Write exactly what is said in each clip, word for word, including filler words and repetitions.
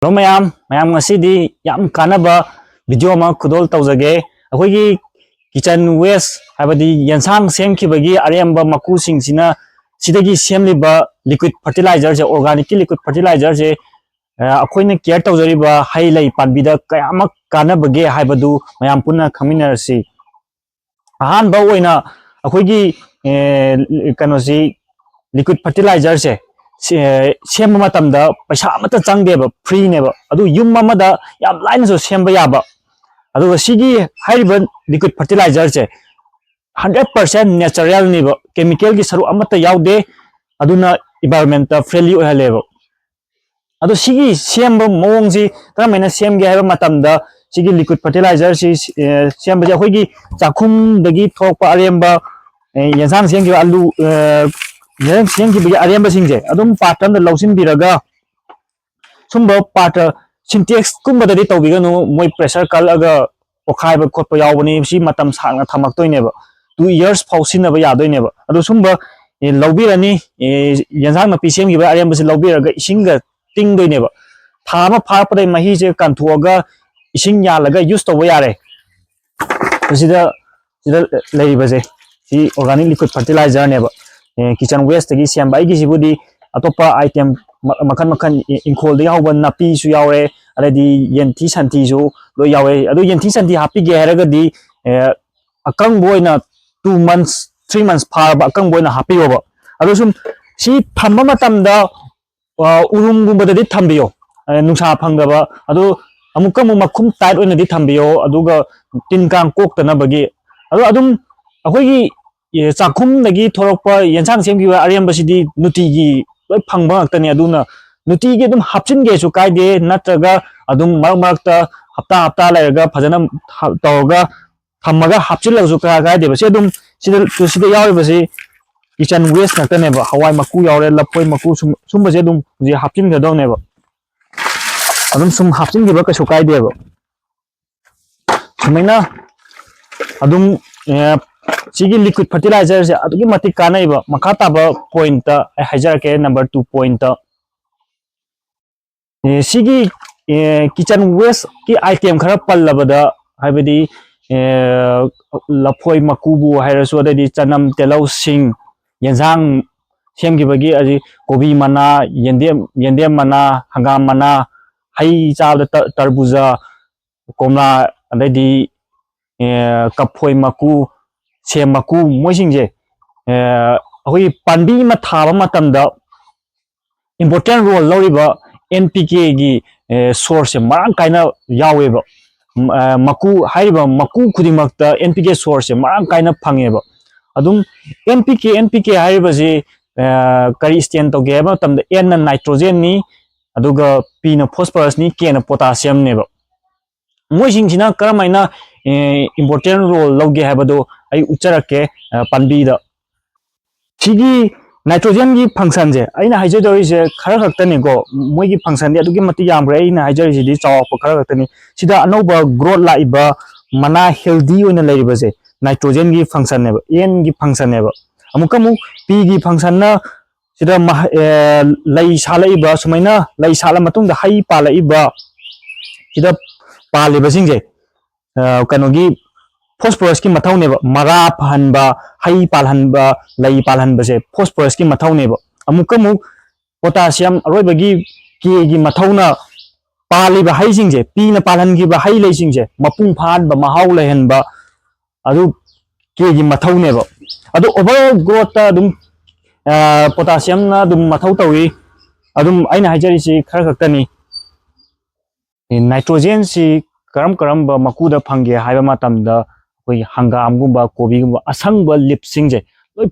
Hello ꯃꯌꯥꯝ, ꯃꯌꯥꯝ ꯉꯁꯤꯗꯤ ꯌꯥꯝ ꯀꯥꯟꯅꯕ ꯚꯤꯗꯤꯑꯣ ꯑꯃ ꯈꯨꯗꯣꯜ ꯇꯧꯖꯒꯦ꯫ ꯑꯩꯈꯣꯏꯒꯤ ꯀꯤꯆꯟ ꯋꯦꯁ, ꯍꯥꯏꯕꯗꯤ ꯌꯦꯟꯁꯥꯡ ꯁꯦꯝꯈꯤꯕꯒꯤ ꯑꯔꯦꯝꯕ ꯃꯀꯨꯁꯤꯡꯁꯤꯅ, ꯁꯤꯗꯒꯤ ꯁꯦꯝꯂꯤꯕ ꯂꯤꯀ꯭ꯋꯤꯠ ꯐꯔꯇꯤꯂꯥꯏꯖꯔꯁꯦ, ꯑꯣꯔꯒꯥꯅꯤꯛꯀꯤ ꯂꯤꯀ꯭ꯋꯤꯠ ꯐꯔꯇꯤꯂꯥꯏꯖꯔꯁꯦ, ꯑ, ꯑꯩꯈꯣꯏꯅ ꯀꯦꯌꯔ ꯇꯧꯖꯔꯤꯕ ꯍꯩ ꯂꯩ ꯄꯥꯝꯕꯤꯗ ꯀꯌꯥꯃꯨꯛ ꯀꯥꯟꯅꯕꯒꯦ ꯍꯥꯏꯕꯗꯨ ꯃꯌꯥꯝ ꯄꯨꯟꯅ ꯈꯪꯃꯤꯟꯅꯔꯁꯤ꯫ ꯑꯍꯥꯟꯕ ꯑꯣꯏꯅ ꯑꯩꯈꯣꯏꯒꯤ, ꯑꯦ, ꯀꯩꯅꯣꯁꯤ, ꯂꯤꯀ꯭ꯋꯤꯠ ꯐꯔꯇꯤꯂꯥꯏꯖꯔꯁꯦ ꯁꯦ-, ꯁꯦꯝꯕ ꯃꯇꯝꯗ ꯄꯩꯁꯥ ꯑꯃꯠꯇ ꯆꯪꯗꯦꯕ, ꯐ꯭ꯔꯤꯅꯦꯕ꯫ ꯑꯗꯨ ꯌꯨꯝ ꯑꯃꯗ ꯌꯥꯝ ꯂꯥꯏꯅꯁꯨ ꯁꯦꯝꯕ ꯌꯥꯕ꯫ ꯑꯗꯨꯒ ꯁꯤꯒꯤ ꯍꯥꯏꯔꯤꯕ ꯂꯤꯀ꯭ꯋꯤꯠ ꯐꯔꯇꯤꯂꯥꯏꯖꯔꯁꯦ ꯍꯟꯗ꯭ꯔꯦꯠ ꯄꯥꯔꯁꯦꯟ ꯅꯦꯆꯔꯦꯜꯅꯤꯕ, ꯀꯦꯃꯤꯀꯦꯜꯒꯤ ꯁꯔꯨꯛ ꯑꯃꯠꯇ ꯌꯥꯎꯗꯦ꯫ ꯑꯗꯨꯅ ꯏꯟꯚꯥꯏꯔꯣꯟꯃꯦꯟꯇ ꯐ꯭ꯔꯦꯟꯂꯤ ꯑꯣꯏꯍꯜꯂꯦꯕ꯫ ꯑꯗꯣ ꯁꯤꯒꯤ ꯁꯦꯝꯕ ꯃꯑꯣꯡꯁꯤ ꯀꯔꯝꯍꯥꯏꯅ ꯁꯦꯝꯒꯦ ꯍꯥꯏꯕ ꯃꯇꯝꯗ, ꯁꯤꯒꯤ ꯂꯤꯀ꯭ꯋꯤꯠ ꯐꯔꯇꯤꯂꯥꯏꯖꯔꯁꯤ, ꯑꯦ, ꯁꯦꯝꯕꯁꯦ ꯑꯩꯈꯣꯏꯒꯤ ꯆꯥꯛꯈꯨꯝꯗꯒꯤ ꯊꯣꯛꯄ ꯑꯔꯦꯝꯕ, ꯑꯦ, ꯌꯦꯟꯁꯥꯡ ꯁꯦꯝꯈꯤꯕ ꯑꯂꯨ, ꯑꯦ, ꯌꯦꯟꯁꯥꯡ ꯁꯦꯝꯈꯤꯕꯒꯤ ꯑꯔꯦꯝꯕꯁꯤꯡꯁꯦ ꯑꯗꯨꯝ ꯄꯥꯇ꯭ꯔ ꯑꯃꯗ ꯂꯧꯁꯤꯟꯕꯤꯔꯒ, ꯁꯨꯝꯕ ꯄꯥꯇ꯭ꯔ, ꯁꯤꯟꯇꯦꯛꯁꯀꯨꯝꯕꯗꯗꯤ ꯇꯧꯕꯤꯒꯅꯨ, ꯃꯣꯏ ꯄ꯭ꯔꯦꯁꯔ ꯀꯜꯂꯒ ꯄꯣꯛꯈꯥꯏꯕ ꯈꯣꯠꯄ ꯌꯥꯎꯕꯅꯤ꯫ ꯁꯤ ꯃꯇꯝ ꯁꯥꯡꯅ ꯊꯝꯃꯛꯇꯣꯏꯅꯦꯕ, ꯇꯨ ꯏꯌꯔꯁ ꯐꯥꯎ ꯁꯤꯖꯤꯟꯅꯕ ꯌꯥꯗꯣꯏꯅꯦꯕ꯫ ꯑꯗꯣ ꯁꯨꯝꯕ, ꯑꯦ, ꯂꯧꯕꯤꯔꯅꯤ, ꯑꯦ, ꯌꯦꯟꯁꯥꯡ ꯅꯥꯄꯤ ꯁꯦꯝꯈꯤꯕ ꯑꯔꯦꯝꯕꯁꯦ ꯂꯧꯕꯤꯔꯒ ꯏꯁꯤꯡꯒ ꯇꯤꯡꯗꯣꯏꯅꯦꯕ꯫ ꯊꯥ ꯑꯃ ꯐꯥꯔꯛꯄꯗꯩ ꯃꯍꯤꯁꯦ ꯀꯟꯊꯣꯛꯑꯒ ꯏꯁꯤꯡ ꯌꯥꯜꯂꯒ ꯌꯨꯁ ꯇꯧꯕ ꯌꯥꯔꯦ꯫ ꯁꯤꯗ, ꯁꯤꯗ ꯂꯩꯔꯤꯕꯁꯦ, ꯁꯤ ꯑꯣꯔꯒꯥꯅꯤꯛ ꯂꯤꯀ꯭ꯋꯤꯠ ꯐꯔꯇꯤꯂꯥꯏꯖꯔꯅꯦꯕ꯫ ꯑꯦ, ꯀꯤꯆꯟ ꯋꯦꯁꯇꯒꯤ ꯁꯦꯝꯕ꯫ ꯑꯩꯒꯤꯁꯤꯕꯨꯗꯤ ꯑꯇꯣꯞꯄ ꯑꯥꯏꯇꯦꯝ ꯃ-, ꯃꯈꯜ ꯃꯈꯜ, ꯏ-, ꯏꯪꯈꯣꯜꯗꯒꯤ ꯍꯧꯕ ꯅꯥꯄꯤꯁꯨ ꯌꯥꯎꯔꯦ, ꯑꯗꯩꯗꯤ ꯌꯦꯟꯊꯤ ꯁꯟꯊꯤꯁꯨ ꯂꯣꯏ ꯌꯥꯎꯔꯦ꯫ ꯑꯗꯨ ꯌꯦꯟꯊꯤ ꯁꯟꯊꯤ ꯍꯥꯞꯄꯤꯒꯦ ꯍꯥꯏꯔꯒꯗꯤ, ꯑꯦ, ꯑꯀꯪꯕ ꯑꯣꯏꯅ two months, three months ꯐꯥꯔꯕ ꯑꯀꯪꯕ ꯑꯣꯏꯅ ꯍꯥꯞꯄꯤꯌꯣꯕ꯫ ꯑꯗꯣ ꯁꯨꯝ ꯁꯤ ꯊꯝꯕ ꯃꯇꯝꯗ, ꯑ, ꯎꯔꯨꯝꯒꯨꯝꯕꯗꯗꯤ ꯊꯝꯕꯤꯌꯣ, ꯑ, ꯅꯨꯡꯁꯥ ꯐꯪꯗꯕ꯫ ꯑꯗꯨ ꯑꯃꯨꯛꯀ ꯑꯃꯨꯛ ꯃꯈꯨꯝ ꯇꯥꯏꯠ ꯑꯣꯏꯅꯗꯤ ꯊꯝꯕꯤꯌꯣ, ꯑꯗꯨꯒ ꯇꯤꯟ ꯀꯥꯡ ꯀꯣꯛꯇꯅꯕꯒꯤ꯫ ꯑꯗꯣ ꯑꯗꯨꯝ ꯑꯩꯈꯣꯏꯒꯤ, ꯑꯦ, ꯆꯥꯛꯈꯨꯝꯗꯒꯤ ꯊꯣꯔꯛꯄ ꯌꯦꯟꯁꯥꯡ ꯁꯦꯝꯈꯤꯕ ꯑꯔꯦꯝꯕꯁꯤꯗꯤ ꯅꯨꯡꯇꯤꯒꯤ ꯂꯣꯏ ꯐꯪꯕ ꯉꯥꯛꯇꯅꯤ꯫ ꯑꯗꯨꯅ ꯅꯨꯡꯇꯤꯒꯤ ꯑꯗꯨꯝ ꯍꯥꯞꯆꯤꯟꯒꯦꯁꯨ ꯀꯥꯏꯗꯦ, ꯅꯠꯇ꯭ꯔꯒ ꯑꯗꯨꯝ ꯃꯔꯛ ꯃꯔꯛꯇ ꯍꯞꯇꯥ ꯍꯞꯇꯥ ꯂꯩꯔꯒ ꯐꯖꯅ ꯍꯥ-, ꯇꯧꯔꯒ ꯊꯝꯃꯒ ꯍꯥꯞꯆꯤꯜꯂꯒꯁꯨ ꯀꯌꯥ ꯀꯥꯏꯗꯦꯕ꯫ ꯁꯤ ꯑꯗꯨꯝ ꯁꯤꯗ, ꯁꯤꯗ ꯌꯥꯎꯔꯤꯕꯁꯤ ꯀꯤꯆꯟ ꯋꯦꯁ ꯉꯥꯛꯇꯅꯦꯕ꯫ ꯍꯋꯥꯏ ꯃꯀꯨ ꯌꯥꯎꯔꯦ, ꯂꯐꯣꯏ ꯃꯀꯨ, ꯁꯨꯝ, ꯁꯨꯝꯕꯁꯦ ꯑꯗꯨꯝ ꯍꯧꯖꯤꯛ ꯍꯥꯞꯆꯤꯟꯒꯗꯧꯅꯦꯕ꯫ ꯑꯗꯨꯝ ꯁꯨꯝ ꯍꯥꯞꯆꯤꯟꯈꯤꯕ ꯀꯩꯁꯨ ꯀꯥꯏꯗꯦꯕ꯫ ꯁꯨꯃꯥꯏꯅ ꯑꯗꯨꯝ, ꯑꯦ, ꯁꯤꯒꯤ ꯂꯤꯀ꯭ꯋꯤꯠ ꯐꯔꯇꯤꯂꯥꯏꯖꯔꯁꯦ ꯑꯗꯨꯛꯀꯤ ꯃꯇꯤꯛ ꯀꯥꯟꯅꯩꯕ꯫ ꯃꯈꯥ ꯇꯥꯕ ꯄꯣꯏꯟꯠꯇ ꯑꯩ ꯍꯥꯏꯖꯔꯛꯀꯦ, ꯅꯝꯕꯔ ꯇꯨ ꯄꯣꯏꯟꯠꯇ꯫ ꯑꯦ, ꯁꯤꯒꯤ, ꯑꯦ, kitchen waste ꯀꯤ item ꯈꯔ ꯄꯜꯂꯕꯗ, ꯍꯥꯏꯕꯗꯤ, ꯑꯦ, ꯂꯐꯣꯏ ꯃꯀꯨꯕꯨ ꯍꯥꯏꯔꯁꯨ, ꯑꯗꯩꯗꯤ ꯆꯅꯝ, ꯇꯤꯜꯍꯧ, ꯁꯤꯡ, ꯌꯦꯟꯁꯥꯡ ꯁꯦꯝꯈꯤꯕꯒꯤ, ꯑꯗꯩ ꯀꯣꯕꯤ ꯃꯅꯥ, ꯌꯦꯟꯗꯦꯝ, ꯌꯦꯟꯗꯦꯝ ꯃꯅꯥ, ꯍꯪꯒꯥꯝ ꯃꯅꯥ, ꯍꯩ ꯆꯥꯕꯗ ꯇ-, ꯇꯔꯕꯨꯖꯥ, ꯀꯣꯝꯂꯥ, ꯑꯗꯩꯗꯤ, ꯑꯦ, ꯀꯐꯣꯏ ꯃꯀꯨ, ꯁꯦꯝ ꯃꯀꯨ, ꯃꯣꯏꯁꯤꯡꯁꯦ, ꯑꯦ, ꯑꯩꯈꯣꯏꯒꯤ ꯄꯥꯝꯕꯤ ꯑꯃ ꯊꯥꯕ ꯃꯇꯝꯗ important role ꯂꯧꯔꯤꯕ N P K ꯒꯤ, ꯑꯦ, source ꯁꯦ ꯃꯔꯥꯡ ꯀꯥꯏꯅ ꯌꯥꯎꯋꯦꯕ꯫ ꯎꯝ, ꯑ, ꯃꯀꯨ, ꯍꯥꯏꯔꯤꯕ ꯃꯀꯨ ꯈꯨꯗꯤꯡꯃꯛꯇ N P K source ꯁꯦ ꯃꯔꯥꯡ ꯀꯥꯏꯅ ꯐꯪꯉꯦꯕ꯫ ꯑꯗꯨꯝ N P K, N P K ꯍꯥꯏꯔꯤꯕꯁꯤ, ꯑ, ꯀꯔꯤ stand ꯇꯧꯒꯦ ꯍꯥꯏꯕ ꯃꯇꯝꯗ, N ꯅ nitrogen ꯅꯤ, ꯑꯗꯨꯒ P ꯅ phosphorus ꯅꯤ, K ꯅ potassium ꯅꯦꯕ꯫ ꯃꯣꯏꯁꯤꯡꯁꯤꯅ ꯀꯔꯝ ꯍꯥꯏꯅ, ꯑꯦ, important role ꯂꯧꯒꯦ ꯍꯥꯏꯕꯗꯣ ꯑꯩ ꯎꯠꯆꯔꯛꯀꯦ, ꯑ, ꯄꯥꯝꯕꯤꯗ꯫ ꯁꯤꯒꯤ nitrogen ꯒꯤ function ꯁꯦ ꯑꯩꯅ ꯍꯥꯏꯖꯗꯧꯔꯤꯁꯦ ꯈꯔ ꯈꯛꯇꯅꯤꯀꯣ, ꯃꯣꯏꯒꯤ function ꯗꯤ ꯑꯗꯨꯛꯀꯤ ꯃꯇꯤꯛ ꯌꯥꯝꯈ꯭ꯔꯦ, ꯑꯩꯅ ꯍꯥꯏꯖꯔꯤꯁꯤꯗꯤ ꯆꯥꯎꯔꯥꯛꯄ ꯈꯔ ꯈꯛꯇꯅꯤ꯫ ꯁꯤꯗ ꯑꯅꯧꯕ growth ꯂꯥꯛꯏꯕ, ꯃꯅꯥ healthy ꯑꯣꯏꯅ ꯂꯩꯔꯤꯕꯁꯦ nitrogen ꯒꯤ function ꯅꯦꯕ, N ꯒꯤ function ꯅꯦꯕ꯫ ꯑꯃꯨꯛꯀ ꯑꯃꯨꯛ P ꯒꯤ function ꯅ ꯁꯤꯗ ꯃꯍ-, ꯑꯦ, ꯂꯩ ꯁꯥꯠꯂꯛꯏꯕ, ꯁꯨꯃꯥꯏꯅ ꯂꯩ ꯁꯥꯠꯂ ꯃꯇꯨꯡꯗ ꯍꯩ ꯄꯥꯜꯂꯛꯏꯕ, ꯁꯤꯗ ꯄꯥꯜꯂꯤꯕꯁꯤꯡꯁꯦ, ꯑ, ꯀꯩꯅꯣꯒꯤ phosphorus ꯀꯤ ꯃꯊꯧꯅꯦꯕ꯫ ꯃꯔꯥ ꯐꯍꯟꯕ, ꯍꯩ ꯄꯥꯜꯍꯟꯕ, ꯂꯩ ꯄꯥꯜꯍꯟꯕꯁꯦ phosphorus ꯀꯤ ꯃꯊꯧꯅꯦꯕ꯫ ꯑꯃꯨꯛꯀ ꯑꯃꯨꯛ potassium, ꯑꯔꯣꯏꯕꯒꯤ K ꯒꯤ ꯃꯊꯧꯅ ꯄꯥꯜꯂꯤꯕ ꯍꯩꯁꯤꯡꯁꯦ, P ꯅ ꯄꯥꯜꯍꯟꯈꯤꯕ ꯍꯩ ꯂꯩꯁꯤꯡꯁꯦ ꯃꯄꯨꯡ ꯐꯥꯍꯟꯕ, ꯃꯍꯥꯎ ꯂꯩꯍꯟꯕ, ꯑꯗꯨ K ꯒꯤ ꯃꯊꯧꯅꯦꯕ꯫ ꯑꯗꯨ overall growth ꯇ ꯑꯗꯨꯝ, ꯑ, potassium ꯅ ꯑꯗꯨꯝ ꯃꯊꯧ ꯇꯧꯏ꯫ ꯑꯗꯨꯝ ꯑꯩꯅ ꯍꯥꯏꯖꯔꯤꯁꯤ ꯈꯔ ꯈꯛꯇꯅꯤ꯫ ꯑꯦ, nitrogen ꯁꯤ ꯀꯔꯝ ꯀꯔꯝꯕ ꯃꯀꯨꯗ ꯐꯪꯒꯦ ꯍꯥꯏꯕ ꯃꯇꯝꯗ, ꯑꯩꯈꯣꯏꯒꯤ ꯍꯪꯒꯥꯝꯒꯨꯝꯕ, ꯀꯣꯕꯤꯒꯨꯝꯕ ꯑꯁꯪꯕ leaf ꯁꯤꯡꯁꯦ ꯂꯣꯏ,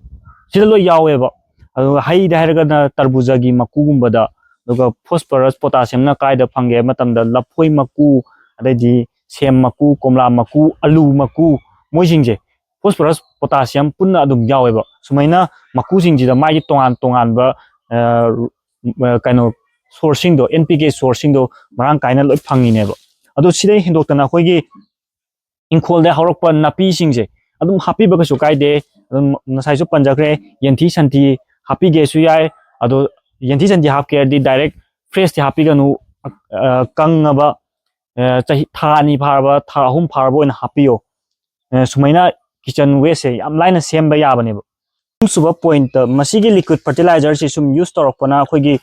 ꯁꯤꯗ ꯂꯣꯏ ꯌꯥꯎꯋꯦꯕ꯫ ꯑꯗꯨꯒ ꯍꯩꯗ ꯍꯥꯏꯔꯒꯅ ꯇꯔꯕꯨꯖꯒꯤ ꯃꯀꯨꯒꯨꯝꯕꯗ, ꯑꯗꯨꯒ phosphorus, potassium ꯅ ꯀꯥꯏꯗ ꯐꯪꯒꯦ ꯍꯥꯏꯕ ꯃꯇꯝꯗ ꯂꯐꯣꯏ ꯃꯀꯨ, ꯑꯗꯩꯗꯤ ꯁꯦꯝ ꯃꯀꯨ, ꯀꯣꯝꯂꯥ ꯃꯀꯨ, ꯑꯂꯨ ꯃꯀꯨ, ꯃꯣꯏꯁꯤꯡꯁꯦ phosphorus, potassium ꯄꯨꯟꯅ ꯑꯗꯨꯝ ꯌꯥꯎꯋꯦꯕ꯫ ꯁꯨꯃꯥꯏꯅ ꯃꯀꯨꯁꯤꯡꯁꯤꯗ ꯃꯥꯒꯤ ꯇꯣꯉꯥꯟ ꯇꯣꯉꯥꯟꯕ, ꯑ, ꯑ, ꯀꯩꯅꯣ, source ꯁꯤꯡꯗꯣ, N P K source ꯁꯤꯡꯗꯣ ꯃꯔꯥꯡ ꯀꯥꯏꯅ ꯂꯣꯏ ꯐꯪꯉꯤꯅꯦꯕ꯫ ꯑꯗꯣ ꯁꯤꯗꯩ ꯍꯦꯟꯗꯣꯛꯇꯅ ꯑꯩꯈꯣꯏꯒꯤ ꯏꯪꯈꯣꯜꯗ ꯍꯧꯔꯛꯄ ꯅꯥꯄꯤꯁꯤꯡꯁꯦ ꯑꯗꯨꯝ ꯍꯥꯞꯄꯤꯕ ꯀꯩꯁꯨ ꯀꯥꯏꯗꯦ꯫ ꯑꯗꯨꯝ ꯉꯁꯥꯏꯁꯨ ꯄꯟꯖꯈ꯭ꯔꯦ, ꯌꯦꯟꯊꯤ ꯁꯟꯊꯤ ꯍꯥꯞꯄꯤꯒꯦꯁꯨ ꯌꯥꯏ꯫ ꯑꯗꯣ ꯌꯦꯟꯊꯤ ꯁꯟꯊꯤ ꯍꯥꯞꯀꯦ ꯍꯥꯏꯔꯗꯤ direct ꯐ꯭ꯔꯦꯁꯇꯤ ꯍꯥꯞꯄꯤꯒꯅꯨ꯫ ꯑ, ꯀꯪꯉꯕ, ꯑ, ꯆꯍꯤ, ꯊꯥ ꯑꯅꯤ ꯐꯥꯔꯕ, ꯊꯥ ꯑꯍꯨꯝ ꯐꯥꯔꯕ ꯑꯣꯏꯅ ꯍꯥꯞꯄꯤꯌꯣ꯫ ꯑ, ꯁꯨꯃꯥꯏꯅ ꯀꯤꯠꯆꯟ ꯋꯦꯁꯁꯦ ꯌꯥꯝ ꯂꯥꯏꯅ ꯁꯦꯝꯕ ꯌꯥꯕꯅꯦꯕ꯫ ꯑꯍꯨꯝꯁꯨꯕ ꯄꯣꯏꯟꯠꯇ, ꯃꯁꯤꯒꯤ ꯂꯤꯀ꯭ꯋꯤꯠ ꯐꯔꯇꯤꯂꯥꯏꯖꯔꯁꯤ ꯁꯨꯝ ꯌꯨꯁ ꯇꯧꯔꯛꯄꯅ ꯑꯩꯈꯣꯏꯒꯤ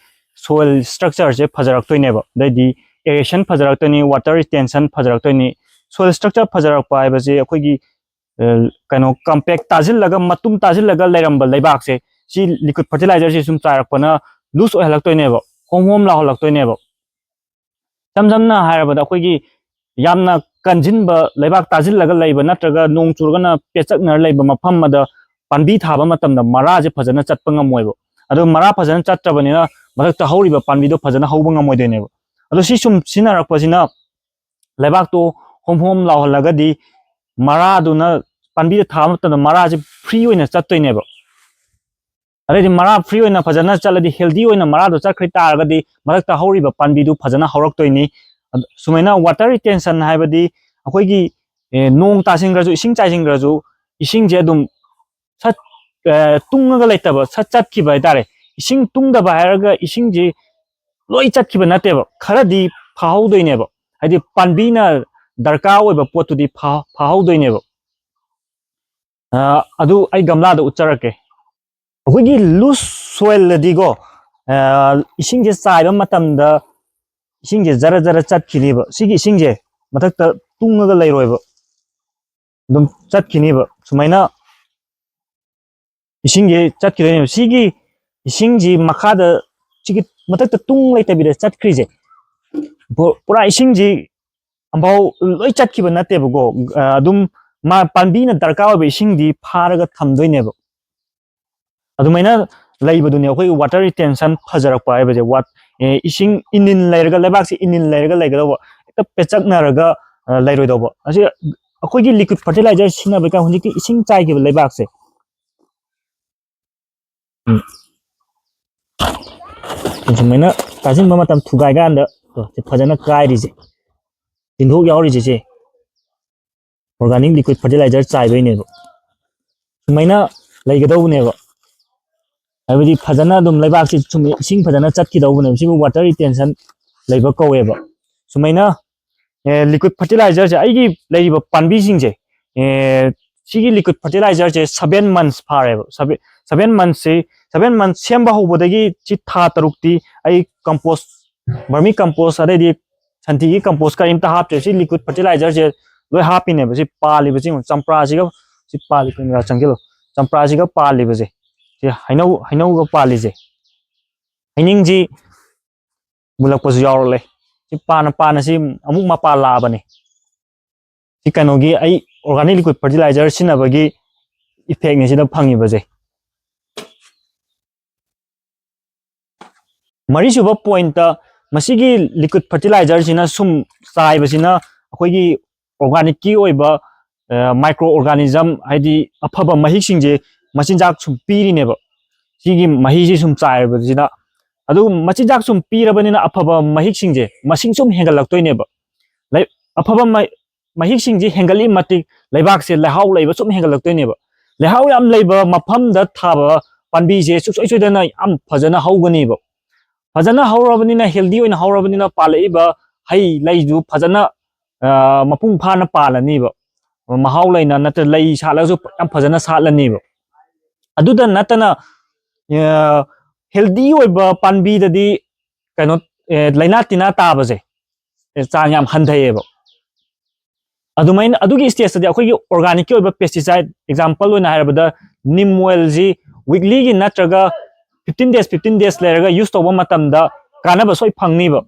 ꯁꯣꯏꯜ ꯁ꯭ꯇ꯭ꯔꯛꯆꯔꯁꯦ ꯐꯖꯔꯛꯇꯣꯏꯅꯦꯕ, ꯑꯗꯩꯗꯤ ꯑꯦꯔꯦꯁꯟ ꯐꯖꯔꯛꯇꯣꯏꯅꯤ, ꯋꯥꯇꯔ ꯔꯤꯇꯦꯟꯁꯟ ꯐꯖꯔꯛꯇꯣꯏꯅꯤ꯫ ꯁꯣꯏꯜ ꯁ꯭ꯇ꯭ꯔꯛꯆꯔ ꯐꯖꯔꯛꯄ ꯍꯥꯏꯕꯁꯦ ꯑꯩꯈꯣꯏꯒꯤ, ꯑ, ꯀꯩꯅꯣ, ꯀꯝꯄꯦꯛ ꯇꯥꯁꯤꯜꯂꯒ, ꯃꯇꯨꯝ ꯇꯥꯁꯤꯜꯂꯒ ꯂꯩꯔꯝꯕ ꯂꯩꯕꯥꯛꯁꯦ, ꯁꯤ ꯂꯤꯀ꯭ꯋꯤꯠ ꯐꯔꯇꯤꯂꯥꯏꯖꯔꯁꯦ ꯁꯨꯝ ꯆꯥꯏꯔꯛꯄꯅ ꯂꯨꯁ ꯑꯣꯏꯍꯜꯂꯛꯇꯣꯏꯅꯦꯕ, ꯍꯣꯝ ꯍꯣꯝ ꯂꯥꯎꯍꯜꯂꯛꯇꯣꯏꯅꯦꯕ꯫ ꯏꯁꯝ ꯁꯝꯅ ꯍꯥꯏꯔꯕꯗ, ꯑꯩꯈꯣꯏꯒꯤ ꯌꯥꯝꯅ ꯀꯟꯁꯤꯟꯕ, ꯂꯩꯕꯥꯛ ꯇꯥꯁꯤꯜꯂꯒ ꯂꯩꯕ ꯅꯠꯇ꯭ꯔꯒ ꯅꯣꯡ ꯆꯨꯔꯒꯅ ꯄꯦꯆꯛꯅꯔ ꯂꯩꯕ ꯃꯐꯝ ꯑꯃꯗ ꯄꯥꯝꯕꯤ ꯊꯥꯕ ꯃꯇꯝꯗ ꯃꯔꯥꯁꯦ ꯐꯖꯅ ꯆꯠꯄ ꯉꯝꯃꯣꯏꯕ꯫ ꯑꯗꯣ ꯃꯔꯥ ꯐꯖꯅ ꯆꯠꯇ꯭ꯔꯕꯅꯤꯅ ꯃꯊꯛꯇ ꯍꯧꯔꯤꯕ ꯄꯥꯝꯕꯤꯗꯣ ꯐꯖꯅ ꯍꯧꯕ ꯉꯝꯃꯣꯏꯗꯣꯏꯅꯦꯕ꯫ ꯑꯗꯣ ꯁꯤ ꯁꯨꯝ ꯁꯤꯖꯤꯟꯅꯔꯛꯄꯁꯤꯅ ꯂꯩꯕꯥꯛꯇꯣ ꯍꯣꯝ ꯍꯣꯝ ꯂꯥꯎꯍꯜꯂꯒꯗꯤ ꯃꯔꯥꯗꯨꯅ, ꯄꯥꯝꯕꯤꯗ ꯊꯥꯕ ꯃꯇꯝꯗ ꯃꯔꯥꯁꯦ ꯐ꯭ꯔꯤ ꯑꯣꯏꯅ ꯆꯠꯇꯣꯏꯅꯦꯕ꯫ ꯑꯗꯩꯗꯤ ꯃꯔꯥ ꯐ꯭ꯔꯤ ꯑꯣꯏꯅ ꯐꯖꯅ ꯆꯠꯂꯗꯤ, ꯍꯦꯜꯗꯤ ꯑꯣꯏꯅ ꯃꯔꯥꯗꯣ ꯆꯠꯈ꯭ꯔ ꯇꯥꯔꯒꯗꯤ ꯃꯊꯛꯇ ꯍꯧꯔꯤꯕ ꯄꯥꯝꯕꯤꯗꯨ ꯐꯖꯅ ꯍꯧꯔꯛꯇꯣꯏꯅꯤ꯫ ꯑꯗ-, ꯁꯨꯃꯥꯏꯅ ꯋꯥꯇꯔ ꯔꯤꯇꯦꯟꯁꯟ ꯍꯥꯏꯕꯗꯤ ꯑꯩꯈꯣꯏꯒꯤ, ꯑꯦ, ꯅꯣꯡ ꯇꯥꯁꯤꯟꯈ꯭ꯔꯁꯨ, ꯏꯁꯤꯡ ꯆꯥꯏꯁꯤꯟꯈ꯭ꯔꯁꯨ, ꯏꯁꯤꯡꯁꯦ ꯑꯗꯨꯝ ꯁꯠ, ꯑꯦ, ꯇꯨꯡꯉꯒ ꯂꯩꯇꯕ, ꯁꯠ ꯆꯠꯈꯤꯕ ꯍꯥꯏꯇꯥꯔꯦ꯫ ꯏꯁꯤꯡ ꯇꯨꯡꯗꯕ ꯍꯥꯏꯔꯒ ꯏꯁꯤꯡꯁꯤ ꯂꯣꯏ ꯆꯠꯈꯤꯕ ꯅꯠꯇꯦꯕ, ꯈꯔꯗꯤ ꯐꯥꯍꯧꯗꯣꯏꯅꯦꯕ꯫ ꯍꯥꯏꯗꯤ ꯄꯥꯝꯕꯤꯅ ꯗꯔꯀꯥꯔ ꯑꯣꯏꯕ ꯄꯣꯠꯇꯨꯗꯤ ꯐꯥ-, ꯐꯥꯍꯧꯗꯣꯏꯅꯦꯕ꯫ ꯑ, ꯑꯗꯨ ꯑꯩ ꯒꯝꯂꯥꯗ ꯎꯠꯆꯔꯛꯀꯦ꯫ ꯑꯩꯈꯣꯏꯒꯤ ꯂꯨꯁ ꯁꯣꯏꯜꯗꯗꯤꯀꯣ, ꯑ, ꯏꯁꯤꯡꯁꯦ ꯆꯥꯏꯕ ꯃꯇꯝꯗ ꯏꯁꯤꯡꯁꯦ ꯖꯔ ꯖꯔ ꯆꯠꯈꯤꯅꯦꯕ꯫ ꯁꯤꯒꯤ ꯏꯁꯤꯡꯁꯦ ꯃꯊꯛꯇ ꯇꯨꯡꯉꯒ ꯂꯩꯔꯣꯏꯕ, ꯑꯗꯨꯝ ꯆꯠꯈꯤꯅꯦꯕ꯫ ꯁꯨꯃꯥꯏꯅ ꯏꯁꯤꯡꯁꯦ ꯆꯠꯈꯤꯗꯣꯏꯅꯦꯕ꯫ ꯁꯤꯒꯤ ꯏꯁꯤꯡꯁꯤ ꯃꯈꯥꯗ, ꯁꯤꯒꯤ ꯃꯊꯛꯇ ꯇꯨꯡ ꯂꯩꯇꯕꯤꯗ ꯆꯠꯈ꯭ꯔꯤꯁꯦ, ꯄꯨ-, ꯄꯨꯔꯥ ꯏꯁꯤꯡꯁꯤ ꯑꯝꯐꯥꯎ ꯂꯣꯏ ꯆꯠꯈꯤꯕ ꯅꯠꯇꯦꯕꯀꯣ꯫ ꯑ, ꯑꯗꯨꯝ ꯃꯥ ꯄꯥꯝꯕꯤꯅ ꯗꯔꯀꯥꯔ ꯑꯣꯏꯕ ꯏꯁꯤꯡꯗꯤ ꯐꯥꯔꯒ ꯊꯝꯗꯣꯏꯅꯦꯕ꯫ ꯑꯗꯨꯃꯥꯏꯅ ꯂꯩꯕꯗꯨꯅꯦ ꯑꯩꯈꯣꯏꯒꯤ ꯋꯥꯇꯔ ꯔꯤꯇꯦꯟꯁꯟ ꯐꯖꯔꯛꯄ ꯍꯥꯏꯕꯁꯦ꯫ ꯋꯥꯠ-, ꯑꯦ, ꯏꯁꯤꯡ ꯏꯅꯤꯟ ꯂꯩꯔꯒ, ꯂꯩꯕꯥꯛꯁꯦ ꯏꯅꯤꯟ ꯂꯩꯔꯒ ꯂꯩꯒꯗꯧꯕ, ꯍꯦꯛꯇ ꯄꯦꯆꯛꯅꯔꯒ, ꯑ, ꯂꯩꯔꯣꯏꯗꯧꯕ꯫ ꯑꯁꯤ ꯑꯩꯈꯣꯏꯒꯤ ꯂꯤꯀ꯭ꯋꯤꯠ ꯐꯔꯇꯤꯂꯥꯏꯖꯔ ꯁꯤꯖꯤꯟꯅꯕꯩ ꯀꯥꯟ ꯍꯧꯖꯤꯛꯀꯤ ꯏꯁꯤꯡ ꯆꯥꯏꯈꯤꯕ ꯂꯩꯕꯥꯛꯁꯦ, ꯎꯝ, ꯁꯨꯃꯥꯏꯅ ꯇꯥꯁꯤꯟꯕ ꯃꯇꯝ ꯊꯨꯒꯥꯏ ꯀꯥꯟꯗ, ꯑꯣ, ꯁꯤ ꯐꯖꯅ ꯀꯥꯏꯔꯤꯁꯦ, ꯆꯤꯟꯊꯣꯛ ꯌꯥꯎꯔꯤꯁꯦ, ꯁꯦ ꯑꯣꯔꯒꯥꯅꯤꯛ ꯂꯤꯀ꯭ꯋꯤꯠ ꯐꯔꯇꯤꯂꯥꯏꯖꯔ ꯆꯥꯏꯕꯩꯅꯦꯕ꯫ ꯁꯨꯃꯥꯏꯅ ꯂꯩꯒꯗꯧꯕꯅꯦꯕ꯫ ꯍꯥꯏꯕꯗꯤ ꯐꯖꯅ ꯑꯗꯨꯝ ꯂꯩꯕꯥꯛꯁꯤ ꯁꯨꯝ ꯏꯁꯤꯡ ꯐꯖꯅ ꯆꯠꯈꯤꯗꯧꯕꯅꯦꯕ꯫ ꯁꯤꯕꯨ water retention ꯂꯩꯕ ꯀꯧꯋꯦꯕ꯫ ꯁꯨꯃꯥꯏꯅ, ꯑꯦ, liquid fertilizer ꯁꯦ ꯑꯩꯒꯤ ꯂꯩꯔꯤꯕ ꯄꯥꯝꯕꯤꯁꯤꯡꯁꯦ, ꯑꯦ, ꯁꯤꯒꯤ liquid fertilizer ꯁꯦ seven months ꯐꯥꯔꯦꯕ꯫ Seven, seven months ꯁꯤ, seven months ꯁꯦꯝꯕ ꯍꯧꯕꯗꯒꯤ ꯁꯤ ꯊꯥ ꯇꯔꯨꯛꯇꯤ ꯑꯩ compost, vermi compost, ꯑꯗꯩꯗꯤ ꯁꯟꯊꯤꯒꯤ compost ꯀꯔꯤꯝꯇ ꯍꯥꯞꯇ꯭ꯔꯦ꯫ ꯁꯤ liquid fertilizer ꯁꯦ ꯂꯣꯏ ꯍꯥꯞꯄꯤꯅꯦꯕ꯫ ꯁꯤ ꯄꯥꯜꯂꯤꯕꯁꯤ ꯌꯦꯡꯉꯨ, ꯆꯝꯄ꯭ꯔꯥꯁꯤꯒ, ꯁꯤ ꯄꯥꯜꯂꯤ, ꯀꯦꯃꯦꯔꯥ ꯆꯪꯁꯤꯜꯂꯣ, ꯆꯝꯄ꯭ꯔꯥꯁꯤꯒ ꯄꯥꯜꯂꯤꯕꯁꯦ, ꯁꯤ ꯍꯩꯅꯧ, ꯍꯩꯅꯧꯒ ꯄꯥꯜꯂꯤꯁꯦ, ꯍꯩꯅꯤꯡꯁꯤ ꯃꯨꯜꯂꯛꯄꯁꯨ ꯌꯥꯎꯔꯛꯂꯦ꯫ ꯁꯤ ꯄꯥꯅ ꯄꯥꯅ ꯁꯤ ꯑꯃꯨꯛ ꯃꯄꯥꯜ ꯂꯥꯛꯑꯕꯅꯤ꯫ ꯁꯤ ꯀꯩꯅꯣꯒꯤ ꯑꯩ organic liquid fertilizer ꯁꯤꯖꯤꯟꯅꯕꯒꯤ effect ꯅꯤ ꯁꯤꯗ ꯐꯪꯉꯤꯕꯁꯦ꯫ ꯃꯔꯤꯁꯨꯕ point ꯇ, ꯃꯁꯤꯒꯤ liquid fertilizer ꯁꯤꯅ ꯁꯨꯝ ꯆꯥꯏꯕꯁꯤꯅ ꯑꯩꯈꯣꯏꯒꯤ organic ꯀꯤ ꯑꯣꯏꯕ, ꯑ, micro organism, ꯍꯥꯏꯗꯤ ꯑꯐꯕ ꯃꯍꯤꯛꯁꯤꯡꯁꯦ ꯃꯆꯤꯟꯖꯥꯛ ꯁꯨꯝ ꯄꯤꯔꯤꯅꯦꯕ꯫ ꯁꯤꯒꯤ ꯃꯍꯤꯁꯤ ꯁꯨꯝ ꯆꯥꯏꯕꯁꯤꯅ, ꯑꯗꯨ ꯃꯆꯤꯟꯖꯥꯛ ꯁꯨꯝ ꯄꯤꯔꯕꯅꯤꯅ ꯑꯐꯕ ꯃꯍꯤꯛꯁꯤꯡꯁꯦ ꯃꯁꯤꯡ ꯁꯨꯝ ꯍꯦꯟꯒꯠꯂꯛꯇꯣꯏꯅꯦꯕ꯫ ꯂꯩ-, ꯑꯐꯕ ꯃ-, ꯃꯍꯤꯛꯁꯤꯡꯁꯤ ꯍꯦꯟꯒꯠꯂꯤ ꯃꯇꯤꯛ ꯂꯩꯕꯥꯛꯁꯦ ꯂꯩꯍꯥꯎ ꯂꯩꯕ ꯁꯨꯝ ꯍꯦꯟꯒꯠꯂꯛꯇꯣꯏꯅꯦꯕ꯫ ꯂꯩꯍꯥꯎ ꯌꯥꯝ ꯂꯩꯕ ꯃꯐꯝꯗ ꯊꯥꯕ ꯄꯥꯝꯕꯤꯁꯦ ꯁꯨꯡꯁꯣꯏ ꯁꯣꯏꯗꯅ ꯌꯥꯝ ꯐꯖꯅ ꯍꯧꯒꯅꯦꯕ꯫ ꯐꯖꯅ ꯍꯧꯔꯕꯅꯤꯅ, healthy ꯑꯣꯏꯅ ꯍꯧꯔꯕꯅꯤꯅ, ꯄꯥꯜꯂꯛꯏꯕ ꯍꯩ ꯂꯩꯗꯨ ꯐꯖꯅ, ꯑ, ꯃꯄꯨꯡ ꯐꯥꯅ ꯄꯥꯜꯂꯅꯤꯕ꯫ ꯃꯍꯥꯎ ꯂꯩꯅ ꯅꯠꯇ꯭ꯔ ꯂꯩ ꯁꯥꯠꯂꯁꯨ ꯌꯥꯝ ꯐꯖꯅ ꯁꯥꯠꯂꯅꯤꯕ꯫ ꯑꯗꯨꯗ ꯅꯠꯇꯅ, ꯑ, healthy ꯑꯣꯏꯕ ꯄꯥꯝꯕꯤꯗꯗꯤ ꯀꯩꯅꯣ, ꯑꯦ, ꯂꯥꯏꯅꯥ ꯇꯤꯟꯅꯥ ꯇꯥꯕꯁꯦ, ꯑꯦ, ꯆꯥꯡ ꯌꯥꯝ ꯍꯟꯊꯩꯌꯦꯕ꯫ ꯑꯗꯨꯃꯥꯏꯅ ꯑꯗꯨꯒꯤ stage ꯇꯗꯤ ꯑꯩꯈꯣꯏꯒꯤ organic ꯀꯤ ꯑꯣꯏꯕ pesticide, example ꯑꯣꯏꯅ ꯍꯥꯏꯔꯕꯗ neem oil ꯁꯤ weekly ꯒꯤ ꯅꯠꯇ꯭ꯔꯒ fifteen days, fifteen days ꯂꯩꯔꯒ use ꯇꯧꯕ ꯃꯇꯝꯗ ꯀꯥꯟꯅꯕ ꯁꯣꯏ ꯐꯪꯅꯤꯕ꯫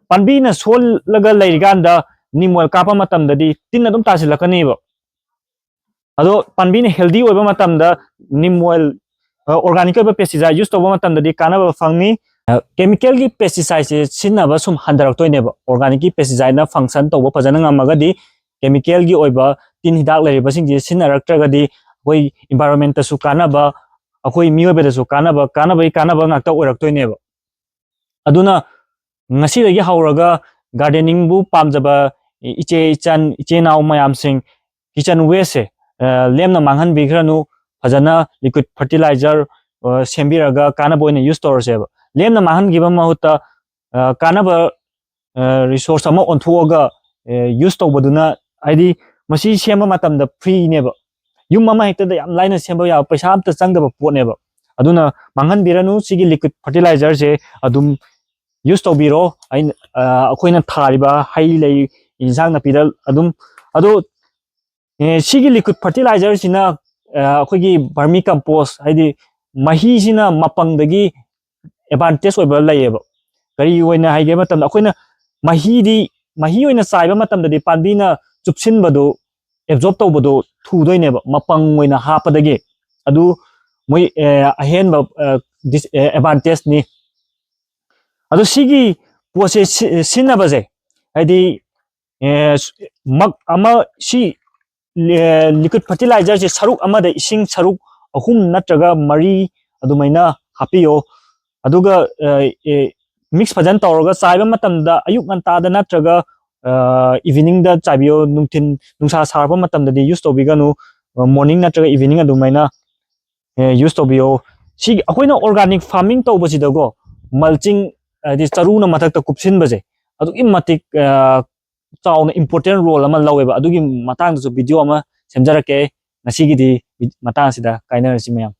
ꯄꯥꯝꯕꯤꯅ ꯁꯣꯜꯂꯒ ꯂꯩꯔꯤꯀꯥꯟꯗ neem oil ꯀꯥꯞꯄ ꯃꯇꯝꯗꯗꯤ ꯇꯤꯟ ꯑꯗꯨꯝ ꯇꯥꯁꯤꯜꯂꯛꯀꯅꯤꯕ꯫ ꯑꯗꯣ ꯄꯥꯝꯕꯤꯅ healthy ꯑꯣꯏꯕ ꯃꯇꯝꯗ neem oil, ꯑ, organic ꯀꯤ ꯑꯣꯏꯕ pesticide use ꯇꯧꯕ ꯃꯇꯝꯗꯗꯤ ꯀꯥꯟꯅꯕ ꯐꯪꯅꯤ꯫ ꯑ, chemical ꯒꯤ pesticide ꯁꯦ ꯁꯤꯖꯤꯟꯅꯕ ꯁꯨꯝ ꯍꯟꯊꯔꯛꯇꯣꯏꯅꯦꯕ꯫ Organic ꯀꯤ pesticide ꯅ function ꯇꯧꯕ ꯐꯖꯅ ꯉꯝꯃꯒꯗꯤ, chemical ꯒꯤ ꯑꯣꯏꯕ ꯇꯤꯟ ꯍꯤꯗꯥꯛ ꯂꯩꯔꯤꯕꯁꯤꯡꯁꯦ ꯁꯤꯖꯤꯟꯅꯔꯛꯇ꯭ꯔꯒꯗꯤ ꯑꯩꯈꯣꯏ environment ꯇꯁꯨ ꯀꯥꯟꯅꯕ, ꯑꯩꯈꯣꯏ ꯃꯤꯑꯣꯏꯕꯗꯁꯨ ꯀꯥꯟꯅꯕ, ꯀꯥꯟꯅꯕꯒꯤ ꯀꯥꯟꯅꯕ ꯉꯥꯛꯇ ꯑꯣꯏꯔꯛꯇꯣꯏꯅꯦꯕ꯫ ꯑꯗꯨꯅ ꯉꯁꯤꯗꯒꯤ ꯍꯧꯔꯒ gardening ꯕꯨ ꯄꯥꯝꯖꯕ ꯏꯆꯦ ꯏꯆꯟ, ꯏꯆꯦ ꯏꯅꯥꯎ ꯃꯌꯥꯝꯁꯤꯡ, kitchen waste ꯁꯦ, ꯑ, ꯂꯦꯝꯅ ꯃꯥꯡꯍꯟꯕꯤꯈ꯭ꯔꯅꯨ꯫ ꯐꯖꯅ liquid fertilizer, ꯑ, ꯁꯦꯝꯕꯤꯔꯒ ꯀꯥꯟꯅꯕ ꯑꯣꯏꯅ ꯌꯨꯁ ꯇꯧꯔꯁꯦꯕ꯫ ꯂꯦꯝꯅ ꯃꯥꯡꯍꯟꯈꯤꯕ ꯃꯍꯨꯠꯇ, ꯑ, ꯀꯥꯟꯅꯕ, ꯑ, ꯔꯤꯁꯣꯔꯁ ꯑꯃ ꯑꯣꯟꯊꯣꯛꯑꯒ, ꯑ, ꯌꯨꯁ ꯇꯧꯕꯗꯨꯅ, ꯍꯥꯏꯗꯤ ꯃꯁꯤ ꯁꯦꯝꯕ ꯃꯇꯝꯗ ꯐ꯭ꯔꯤꯅꯦꯕ꯫ ꯌꯨꯝ ꯑꯃ ꯍꯦꯛꯇꯗ ꯌꯥꯝ ꯂꯥꯏꯅ ꯁꯦꯝꯕ ꯌꯥꯕ, ꯄꯩꯁꯥ ꯑꯝꯇ ꯆꯪꯗꯕ ꯄꯣꯠꯅꯦꯕ꯫ ꯑꯗꯨꯅ ꯃꯥꯡꯍꯟꯕꯤꯔꯅꯨ, ꯁꯤꯒꯤ ꯂꯤꯀ꯭ꯋꯤꯠ ꯐꯔꯇꯤꯂꯥꯏꯖꯔꯁꯦ ꯑꯗꯨꯝ ꯌꯨꯁ ꯇꯧꯕꯤꯔꯣ꯫ ꯑꯩꯅ, ꯑ, ꯑꯩꯈꯣꯏꯅ ꯊꯥꯔꯤꯕ ꯍꯩ ꯂꯩ, ꯏꯟꯁꯥꯡ ꯅꯥꯄꯤꯗ ꯑꯗꯨꯝ, ꯑꯗꯣ, ꯑꯦ, ꯁꯤꯒꯤ ꯂꯤꯀ꯭ꯋꯤꯠ ꯐꯔꯇꯤꯂꯥꯏꯖꯔꯁꯤꯅ, ꯑ, ꯑꯩꯈꯣꯏꯒꯤ ꯕꯔꯃꯤ ꯀꯝꯄꯣꯁ, ꯍꯥꯏꯗꯤ ꯃꯍꯤꯁꯤꯅ ꯃꯄꯪꯗꯒꯤ ꯑꯦꯗꯚꯥꯟꯇꯦꯖ ꯑꯣꯏꯕ ꯂꯩꯌꯦꯕ꯫ ꯀꯔꯤ ꯑꯣꯏꯅ ꯍꯥꯏꯒꯦ ꯃꯇꯝꯗ, ꯑꯩꯈꯣꯏꯅ ꯃꯍꯤꯗꯤ, ꯃꯍꯤ ꯑꯣꯏꯅ ꯆꯥꯏꯕ ꯃꯇꯝꯗꯗꯤ ꯄꯥꯝꯕꯤꯅ ꯆꯨꯞꯁꯤꯟꯕꯗꯣ, ꯑꯦꯕꯖꯣꯔꯕ ꯇꯧꯕꯗꯣ ꯊꯨꯗꯣꯏꯅꯦꯕ, ꯃꯄꯪ ꯑꯣꯏꯅ ꯍꯥꯞꯄꯗꯒꯤ꯫ ꯑꯗꯨ ꯃꯣꯏ, ꯑꯦ, ꯑꯍꯦꯟꯕ, ꯑ, ꯗꯤꯁ-, ꯑꯦ, ꯑꯦꯗꯚꯥꯟꯇꯦꯖꯅꯤ꯫ ꯑꯗꯣ ꯁꯤꯒꯤ ꯄꯣꯠꯁꯦ ꯁꯤ-, ꯁꯤꯖꯤꯟꯅꯕꯁꯦ, ꯍꯥꯏꯗꯤ, ꯑꯦ, ꯃꯛ ꯑꯃ ꯁꯤ, ꯑꯦ, ꯂꯤꯀ꯭ꯋꯤꯠ ꯐꯔꯇꯤꯂꯥꯏꯖꯔꯁꯦ ꯁꯔꯨꯛ ꯑꯃꯗ ꯏꯁꯤꯡ ꯁꯔꯨꯛ ꯑꯍꯨꯝ ꯅꯠꯇ꯭ꯔꯒ ꯃꯔꯤ ꯑꯗꯨꯃꯥꯏꯅ ꯍꯥꯞꯄꯤꯌꯣ꯫ ꯑꯗꯨꯒ, ꯑ, ꯑꯦ, ꯃꯤꯛꯁ ꯐꯖꯅ ꯇꯧꯔꯒ ꯆꯥꯏꯕ ꯃꯇꯝꯗ ꯑꯌꯨꯛ ꯉꯟꯇꯥꯗ ꯅꯠꯇ꯭ꯔꯒ, ꯑ, ꯏꯚꯤꯅꯤꯡꯗ ꯆꯥꯏꯕꯤꯌꯣ꯫ ꯅꯨꯡꯊꯤꯟ ꯅꯨꯡꯁꯥ ꯁꯥꯔꯛꯄ ꯃꯇꯝꯗꯗꯤ ꯌꯨꯁ ꯇꯧꯕꯤꯒꯅꯨ꯫ ꯑ, ꯃꯣꯔꯅꯤꯡ ꯅꯠꯇ꯭ꯔꯒ ꯏꯚꯤꯅꯤꯡ ꯑꯗꯨꯃꯥꯏꯅ, ꯑꯦ, ꯌꯨꯁ ꯇꯧꯕꯤꯌꯣ꯫ ꯁꯤ ꯑꯩꯈꯣꯏꯅ ꯑꯣꯔꯒꯥꯅꯤꯛ ꯐꯥꯔꯃꯤꯡ ꯇꯧꯕꯁꯤꯗꯀꯣ, ꯃꯜꯆꯤꯡ, ꯍꯥꯏꯗꯤ ꯆꯔꯨꯅ ꯃꯊꯛꯇ ꯀꯨꯞꯁꯤꯟꯕꯁꯦ, ꯑꯗꯨꯛꯀꯤ ꯃꯇꯤꯛ, ꯑ, ꯆꯥꯎꯅ ꯏꯝꯄꯣꯔꯇꯦꯟ ꯔꯣꯜ ꯑꯃ ꯂꯧꯋꯦꯕ꯫ ꯑꯗꯨꯒꯤ ꯃꯇꯥꯡꯗꯁꯨ ꯚꯤꯗꯤꯑꯣ ꯑꯃ ꯁꯦꯝꯖꯔꯛꯀꯦ꯫ ꯉꯁꯤꯒꯤꯗꯤ ꯃꯇꯥꯡ ꯑꯁꯤꯗ ꯀꯥꯏꯅꯔꯁꯤ ꯃꯌꯥꯝ꯫